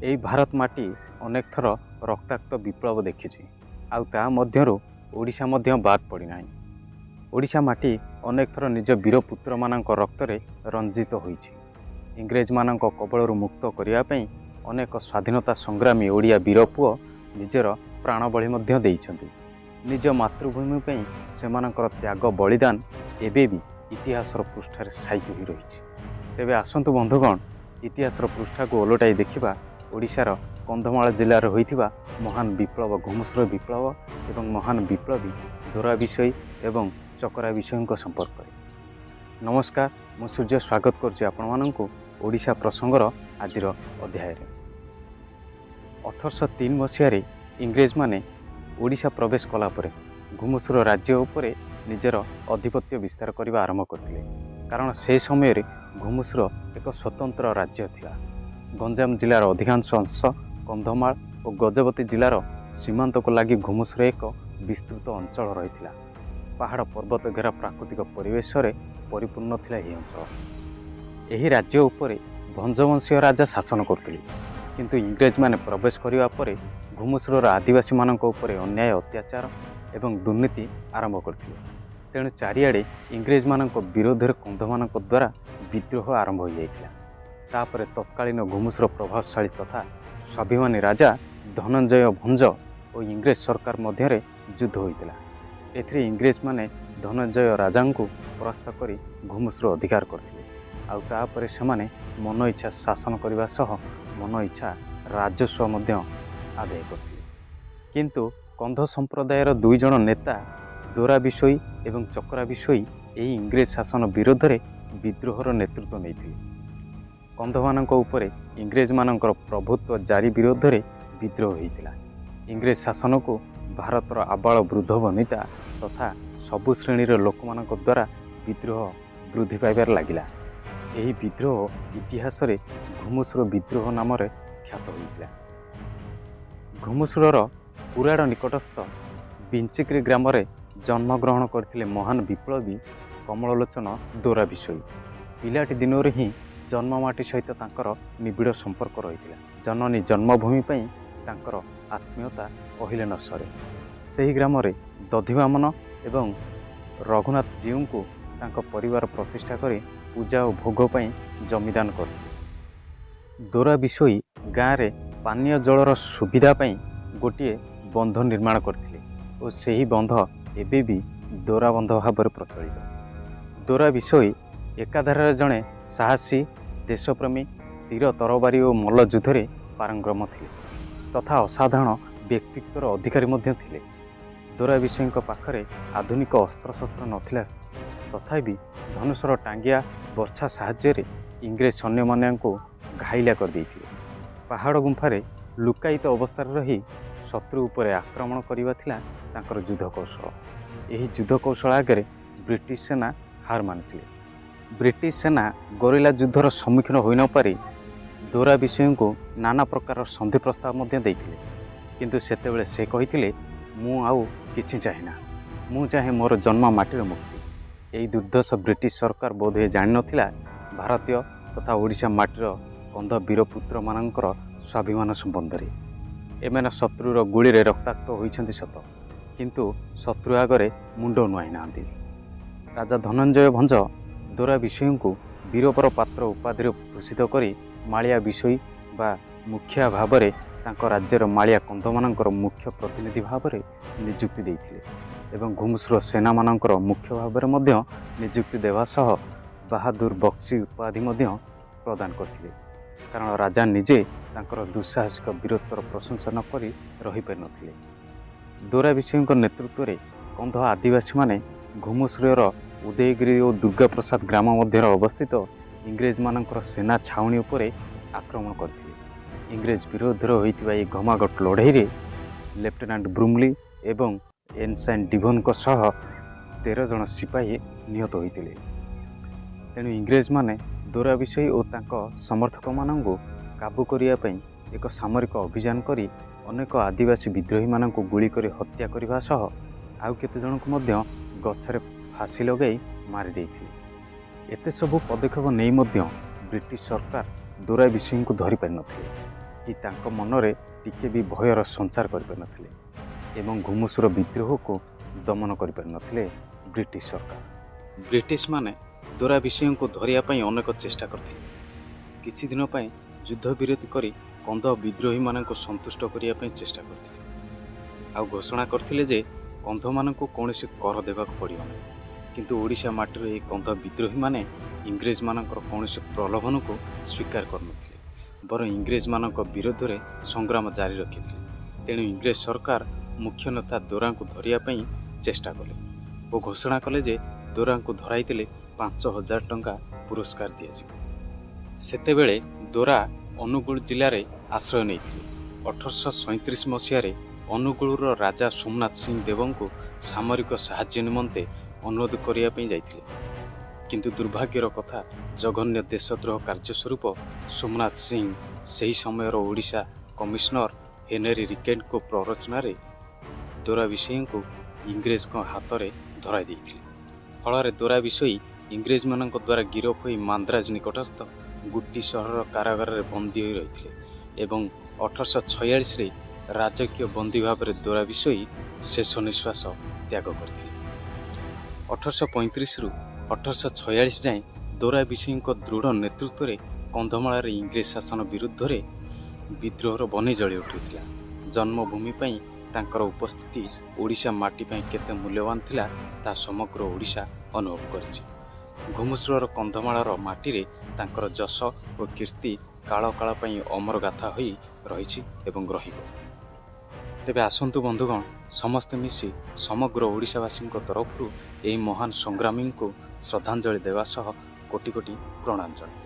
ଏହି ଭାରତ ମାଟି ଅନେକ ଥର ରକ୍ତାକ୍ତ ବିପ୍ଳବ ଦେଖିଛି, ଆଉ ତା ମଧ୍ୟରୁ ଓଡ଼ିଶା ମଧ୍ୟ ବାଦ୍ ପଡ଼ିନାହିଁ। ଓଡ଼ିଶା ମାଟି ଅନେକ ଥର ନିଜ ବୀରପୁତ୍ରମାନଙ୍କ ରକ୍ତରେ ରଞ୍ଜିତ ହୋଇଛି। ଇଂରେଜମାନଙ୍କ କବଳରୁ ମୁକ୍ତ କରିବା ପାଇଁ ଅନେକ ସ୍ୱାଧୀନତା ସଂଗ୍ରାମୀ ଓଡ଼ିଆ ବୀରପୁଅ ନିଜର ପ୍ରାଣବଳି ମଧ୍ୟ ଦେଇଛନ୍ତି। ନିଜ ମାତୃଭୂମି ପାଇଁ ସେମାନଙ୍କର ତ୍ୟାଗ ବଳିଦାନ ଏବେ ବି ଇତିହାସର ପୃଷ୍ଠାରେ ସାଇତି ହୋଇ ରହିଛି। ତେବେ ଆସନ୍ତୁ ବନ୍ଧୁଗଣ, ଇତିହାସର ପୃଷ୍ଠାକୁ ଓଲଟାଇ ଦେଖିବା ଓଡ଼ିଶାର କନ୍ଧମାଳ ଜିଲ୍ଲାରେ ହୋଇଥିବା ମହାନ ବିପ୍ଳବ ଘୁମୁସର ବିପ୍ଳବ ଏବଂ ମହାନ ବିପ୍ଳବୀ ଦୋରା ବିଷୋୟୀ ଏବଂ ଚକରା ବିଷୋୟୀଙ୍କ ସମ୍ପର୍କରେ। ନମସ୍କାର, ମୁଁ ସୂର୍ଯ୍ୟ ସ୍ୱାଗତ କରୁଛି ଆପଣମାନଙ୍କୁ ଓଡ଼ିଶା ପ୍ରସଙ୍ଗର ଆଜିର ଅଧ୍ୟାୟରେ। 1803 ମସିହାରେ ଇଂରେଜମାନେ ଓଡ଼ିଶା ପ୍ରବେଶ କଲା ପରେ ଘୁମୁସୁର ରାଜ୍ୟ ଉପରେ ନିଜର ଆଧିପତ୍ୟ ବିସ୍ତାର କରିବା ଆରମ୍ଭ କରିଥିଲେ, କାରଣ ସେ ସମୟରେ ଘୁମୁସୁର ଏକ ସ୍ୱତନ୍ତ୍ର ରାଜ୍ୟ ଥିଲା। ଗଞ୍ଜାମ ଜିଲ୍ଲାର ଅଧିକାଂଶ ଅଂଶ, କନ୍ଧମାଳ ଓ ଗଜପତି ଜିଲ୍ଲାର ସୀମାନ୍ତକୁ ଲାଗି ଘୁମୁସୁର ଏକ ବିସ୍ତୃତ ଅଞ୍ଚଳ ରହିଥିଲା। ପାହାଡ଼ ପର୍ବତ ଘେରା ପ୍ରାକୃତିକ ପରିବେଶରେ ପରିପୂର୍ଣ୍ଣ ଥିଲା ଏହି ଅଞ୍ଚଳ। ଏହି ରାଜ୍ୟ ଉପରେ ଭଞ୍ଜବଂଶୀୟ ରାଜା ଶାସନ କରୁଥିଲେ। କିନ୍ତୁ ଇଂରେଜମାନେ ପ୍ରବେଶ କରିବା ପରେ ଘୁମୁସୁରର ଆଦିବାସୀମାନଙ୍କ ଉପରେ ଅନ୍ୟାୟ, ଅତ୍ୟାଚାର ଏବଂ ଦୁର୍ନୀତି ଆରମ୍ଭ କରିଥିଲେ। ତେଣୁ ଚାରିଆଡ଼େ ଇଂରେଜମାନଙ୍କ ବିରୋଧରେ କନ୍ଧମାନଙ୍କ ଦ୍ୱାରା ବିଦ୍ରୋହ ଆରମ୍ଭ ହୋଇଯାଇଥିଲା। ତାପରେ ତତ୍କାଳୀନ ଘୁମୁସୁର ପ୍ରଭାବଶାଳୀ ତଥା ସ୍ୱାଭିମାନୀ ରାଜା ଧନଞ୍ଜୟ ଭଞ୍ଜ ଓ ଇଂରେଜ ସରକାର ମଧ୍ୟରେ ଯୁଦ୍ଧ ହୋଇଥିଲା। ଏଥିରେ ଇଂରେଜମାନେ ଧନଞ୍ଜୟ ରାଜାଙ୍କୁ ପରାସ୍ତ କରି ଘୁମୁସୁର ଅଧିକାର କରିଥିଲେ। ଆଉ ତାପରେ ସେମାନେ ମନ ଇଚ୍ଛା ଶାସନ କରିବା ସହ ମନ ଇଚ୍ଛା ରାଜସ୍ୱ ମଧ୍ୟ ଆଦାୟ କରିଥିଲେ। କିନ୍ତୁ କନ୍ଧ ସମ୍ପ୍ରଦାୟର ଦୁଇ ଜଣ ନେତା ଦୋରା ବିଷୋୟୀ ଏବଂ ଚକରା ବିଷୋୟୀ ଏହି ଇଂରେଜ ଶାସନ ବିରୋଧରେ ବିଦ୍ରୋହର ନେତୃତ୍ୱ ନେଇଥିଲେ। କନ୍ଧମାନଙ୍କ ଉପରେ ଇଂରେଜମାନଙ୍କର ପ୍ରଭୁତ୍ୱ ଜାରି ବିରୋଧରେ ବିଦ୍ରୋହ ହୋଇଥିଲା। ଇଂରେଜ ଶାସନକୁ ଭାରତର ଆବାଳ ବୃଦ୍ଧ ବନିତା ତଥା ସବୁ ଶ୍ରେଣୀର ଲୋକମାନଙ୍କ ଦ୍ୱାରା ବିଦ୍ରୋହ ବୃଦ୍ଧି ପାଇବାରେ ଲାଗିଲା। ଏହି ବିଦ୍ରୋହ ଇତିହାସରେ ଘୁମୁସୁର ବିଦ୍ରୋହ ନାମରେ ଖ୍ୟାତ ହୋଇଥିଲା। ଘୁମୁସୁରର କୁରାଡ଼ ନିକଟସ୍ଥ ବିଞ୍ଚିକିରି ଗ୍ରାମରେ ଜନ୍ମଗ୍ରହଣ କରିଥିଲେ ମହାନ ବିପ୍ଳବୀ କମଳଲୋଚନ ଦୋରା ବିଷୋୟୀ। ପିଲାଟି ଦିନରୁ ହିଁ ଜନ୍ମମାଟି ସହିତ ତାଙ୍କର ନିବିଡ଼ ସମ୍ପର୍କ ରହିଥିଲା। ଜନନୀ ଜନ୍ମଭୂମି ପାଇଁ ତାଙ୍କର ଆତ୍ମୀୟତା କହିଲେ ନ ସରେ। ସେହି ଗ୍ରାମରେ ଦଧିବାମନ ଏବଂ ରଘୁନାଥ ଜୀଉଙ୍କୁ ତାଙ୍କ ପରିବାର ପ୍ରତିଷ୍ଠା କରି ପୂଜା ଓ ଭୋଗ ପାଇଁ ଜମିଦାନ କରିଥିଲେ। ଦୋରା ବିଷୋୟୀ ଗାଁରେ ପାନୀୟ ଜଳର ସୁବିଧା ପାଇଁ ଗୋଟିଏ ବନ୍ଧ ନିର୍ମାଣ କରିଥିଲେ ଓ ସେହି ବନ୍ଧ ଏବେ ବି ଦୋରା ବନ୍ଧ ଭାବରେ ପ୍ରଚଳିତ। ଦୋରା ବିଷୋୟୀ ଏକାଧାରରେ ଜଣେ ସାହସୀ, ଦେଶପ୍ରେମୀ, ତୀର ତରବାରୀ ଓ ମଲ୍ଲ ଯୁଦ୍ଧରେ ପାରଙ୍ଗମ ଥିଲେ ତଥା ଅସାଧାରଣ ବ୍ୟକ୍ତିତ୍ୱର ଅଧିକାରୀ ମଧ୍ୟ ଥିଲେ। ଦୋରା ବିଷୋୟୀଙ୍କ ପାଖରେ ଆଧୁନିକ ଅସ୍ତ୍ରଶସ୍ତ୍ର ନଥିଲା, ତଥାପି ଧନୁଶର ଟାଙ୍ଗିଆ ବର୍ଚ୍ଛା ସାହାଯ୍ୟରେ ଇଂରେଜ ସୈନ୍ୟମାନଙ୍କୁ ଘାଇଲା କରିଦେଇଥିଲେ। ପାହାଡ଼ ଗୁମ୍ଫାରେ ଲୁକାୟିତ ଅବସ୍ଥାରେ ରହି ଶତ୍ରୁ ଉପରେ ଆକ୍ରମଣ କରିବା ଥିଲା ତାଙ୍କର ଯୁଦ୍ଧ କୌଶଳ। ଏହି ଯୁଦ୍ଧ କୌଶଳ ଆଗରେ ବ୍ରିଟିଶ ସେନା ହାର ମାନିଥିଲେ। ବ୍ରିଟିଶ ସେନା ଗରିଲା ଯୁଦ୍ଧର ସମ୍ମୁଖୀନ ହୋଇନପାରି ଦୋରା ବିଷୋୟୀଙ୍କୁ ନାନା ପ୍ରକାର ସନ୍ଧି ପ୍ରସ୍ତାବ ମଧ୍ୟ ଦେଇଥିଲେ। କିନ୍ତୁ ସେତେବେଳେ ସେ କହିଥିଲେ, "ମୁଁ ଆଉ କିଛି ଚାହେଁନା, ମୁଁ ଚାହେଁ ମୋର ଜନ୍ମ ମାଟିର ମୁକ୍ତି।" ଏହି ଦୁର୍ଦ୍ଧର୍ଷ ବ୍ରିଟିଶ ସରକାର ବୋଧହୁଏ ଜାଣିନଥିଲା ଭାରତୀୟ ତଥା ଓଡ଼ିଶା ମାଟିର କନ୍ଧ ବୀରପୁତ୍ରମାନଙ୍କର ସ୍ୱାଭିମାନ ସମ୍ବନ୍ଧରେ। ଏମାନେ ଶତ୍ରୁର ଗୁଳିରେ ରକ୍ତାକ୍ତ ହୋଇଛନ୍ତି ସତ, କିନ୍ତୁ ଶତ୍ରୁ ଆଗରେ ମୁଣ୍ଡ ନୁଆଇଁ ନାହାନ୍ତି। ରାଜା ଧନଞ୍ଜୟ ଭଞ୍ଜ ଦୋରା ବିଷୋୟୀଙ୍କୁ ବୀରବର ପାତ୍ର ଉପାଧିରେ ଭୂଷିତ କରି ମାଳିଆ ବିଷୋୟୀ ବା ମୁଖିଆ ଭାବରେ ତାଙ୍କ ରାଜ୍ୟର ମାଳିଆ କନ୍ଧମାନଙ୍କର ମୁଖ୍ୟ ପ୍ରତିନିଧି ଭାବରେ ନିଯୁକ୍ତି ଦେଇଥିଲେ ଏବଂ ଘୁମୁସୁର ସେନାମାନଙ୍କର ମୁଖ୍ୟ ଭାବରେ ମଧ୍ୟ ନିଯୁକ୍ତି ଦେବା ସହ ବାହାଦୁର ବକ୍ସି ଉପାଧି ମଧ୍ୟ ପ୍ରଦାନ କରିଥିଲେ, କାରଣ ରାଜା ନିଜେ ତାଙ୍କର ଦୁଃସାହସିକ ବୀରତ୍ୱର ପ୍ରଶଂସା ନ କରି ରହିପାରିନଥିଲେ। ଦୋରା ବିଷୋୟୀଙ୍କ ନେତୃତ୍ୱରେ କନ୍ଧ ଆଦିବାସୀମାନେ ଘୁମୁସୁରର ଉଦୟଗିରି ଓ ଦୁର୍ଗାପ୍ରସାଦ ଗ୍ରାମ ମଧ୍ୟରେ ଅବସ୍ଥିତ ଇଂରେଜମାନଙ୍କର ସେନା ଛାଉଣି ଉପରେ ଆକ୍ରମଣ କରିଥିଲେ। ଇଂରେଜ ବିରୋଧରେ ହୋଇଥିବା ଏହି ଘମାଘୋଟ ଲଢ଼େଇରେ ଲେଫ୍ଟନାଣ୍ଟ ବ୍ରୁମଲି ଏବଂ ଏନସାଇନ୍ ଡିଭନଙ୍କ ସହ 13 ଜଣ ସିପାହୀ ନିହତ ହୋଇଥିଲେ। ତେଣୁ ଇଂରେଜମାନେ ଦୋରା ବିଷୋୟୀ ଓ ତାଙ୍କ ସମର୍ଥକମାନଙ୍କୁ କାବୁ କରିବା ପାଇଁ ଏକ ସାମରିକ ଅଭିଯାନ କରି ଅନେକ ଆଦିବାସୀ ବିଦ୍ରୋହୀମାନଙ୍କୁ ଗୁଳି କରି ହତ୍ୟା କରିବା ସହ ଆଉ କେତେଜଣଙ୍କୁ ମଧ୍ୟ ଗଛରେ ଫାଶୀ ଲଗାଇ ମାରି ଦେଇଥିଲେ। ଏତେ ସବୁ ପଦକ୍ଷେପ ନେଇ ମଧ୍ୟ ବ୍ରିଟିଶ ସରକାର ଦୋରା ବିଷୋୟୀଙ୍କୁ ଧରିପାରିନଥିଲେ। କି ତାଙ୍କ ମନରେ ଟିକେ ବି ଭୟର ସଞ୍ଚାର କରିପାରିନଥିଲେ ଏବଂ ଘୁମୁସୁର ବିଦ୍ରୋହକୁ ଦମନ କରିପାରିନଥିଲେ ବ୍ରିଟିଶ ସରକାର। ବ୍ରିଟିଶମାନେ ଦୋରା ବିଷୋୟୀଙ୍କୁ ଧରିବା ପାଇଁ ଅନେକ ଚେଷ୍ଟା କରିଥିଲେ। କିଛି ଦିନ ପାଇଁ ଯୁଦ୍ଧବିରତି କରି କନ୍ଧ ବିଦ୍ରୋହୀମାନଙ୍କୁ ସନ୍ତୁଷ୍ଟ କରିବା ପାଇଁ ଚେଷ୍ଟା କରିଥିଲେ, ଆଉ ଘୋଷଣା କରିଥିଲେ ଯେ କନ୍ଧମାନଙ୍କୁ କୌଣସି କର ଦେବାକୁ ପଡ଼ିବ ନାହିଁ। କିନ୍ତୁ ଓଡ଼ିଶା ମାଟିର ଏହି କନ୍ଧ ବିଦ୍ରୋହୀମାନେ ଇଂରେଜମାନଙ୍କର କୌଣସି ପ୍ରଲୋଭନକୁ ସ୍ୱୀକାର କରୁନଥିଲେ, ବରଂ ଇଂରେଜମାନଙ୍କ ବିରୋଧରେ ସଂଗ୍ରାମ ଜାରି ରଖିଥିଲେ। ତେଣୁ ଇଂରେଜ ସରକାର ମୁଖ୍ୟ ନେତା ଦୋରାଙ୍କୁ ଧରିବା ପାଇଁ ଚେଷ୍ଟା କଲେ ଓ ଘୋଷଣା କଲେ ଯେ ଦୋରାଙ୍କୁ ଧରାଇଦେଲେ 5000 ଟଙ୍କା ପୁରସ୍କାର ଦିଆଯିବ। ସେତେବେଳେ ଦୋରା ଅନୁଗୁଳ ଜିଲ୍ଲାରେ ଆଶ୍ରୟ ନେଇଥିଲେ। 1837 ମସିହାରେ ଅନୁଗୁଳର ରାଜା ସୋମନାଥ ସିଂ ଦେବଙ୍କୁ ସାମରିକ ସାହାଯ୍ୟ ନିମନ୍ତେ ଅନୁରୋଧ କରିବା ପାଇଁ ଯାଇଥିଲେ। କିନ୍ତୁ ଦୁର୍ଭାଗ୍ୟର କଥା, ଜଘନ୍ୟ ଦେଶଦ୍ରୋହ କାର୍ଯ୍ୟ ସ୍ୱରୂପ ସୋମନାଥ ସିଂ ସେହି ସମୟର ଓଡ଼ିଶା କମିଶନର ହେନେରୀ ରିକେଟଙ୍କ ପ୍ରରୋଚନାରେ ଦୋରା ବିଷୋୟୀଙ୍କୁ ଇଂରେଜଙ୍କ ହାତରେ ଧରାଇ ଦେଇଥିଲେ। ଫଳରେ ଦୋରା ବିଷୋୟୀ ଇଂରେଜମାନଙ୍କ ଦ୍ୱାରା ଗିରଫ ହୋଇ ମାନ୍ଦ୍ରାଜ ନିକଟସ୍ଥ ଗୁଟି ସହରର କାରାଗାରରେ ବନ୍ଦୀ ହୋଇ ରହିଥିଲେ ଏବଂ 1846ରେ ରାଜକୀୟ ବନ୍ଦୀ ଭାବରେ ଦୋରା ବିଷୋୟୀ ଶେଷ ନିଶ୍ୱାସ ତ୍ୟାଗ କରିଥିଲେ। 1835ରୁ 1846 ଯାଏଁ ଦୋରା ବିଷୋୟୀଙ୍କ ଦୃଢ଼ ନେତୃତ୍ୱରେ କନ୍ଧମାଳରେ ଇଂରେଜ ଶାସନ ବିରୁଦ୍ଧରେ ବିଦ୍ରୋହର ବନି ଜଳି ଉଠିଥିଲା। ଜନ୍ମଭୂମି ପାଇଁ ତାଙ୍କର ଉପସ୍ଥିତି ଓଡ଼ିଶା ମାଟି ପାଇଁ କେତେ ମୂଲ୍ୟବାନ ଥିଲା, ତାହା ସମଗ୍ର ଓଡ଼ିଶା ଅନୁଭବ କରିଛି। ଘୁମୁସରର କନ୍ଧମାଳର ମାଟିରେ ତାଙ୍କର ଯଶ ଓ କୀର୍ତ୍ତି କାଳ କାଳ ପାଇଁ ଅମର ଗାଥା ହୋଇ ରହିଛି ଏବଂ ରହିବ। ତେବେ ଆସନ୍ତୁ ବନ୍ଧୁଗଣ, ସମସ୍ତେ ମିଶି ସମଗ୍ର ଓଡ଼ିଶାବାସୀଙ୍କ ତରଫରୁ ଏହି ମହାନ ସଂଗ୍ରାମୀଙ୍କୁ ଶ୍ରଦ୍ଧାଞ୍ଜଳି ଦେବା ସହ କୋଟି କୋଟି ପ୍ରଣାମ ଜଣାଇବା।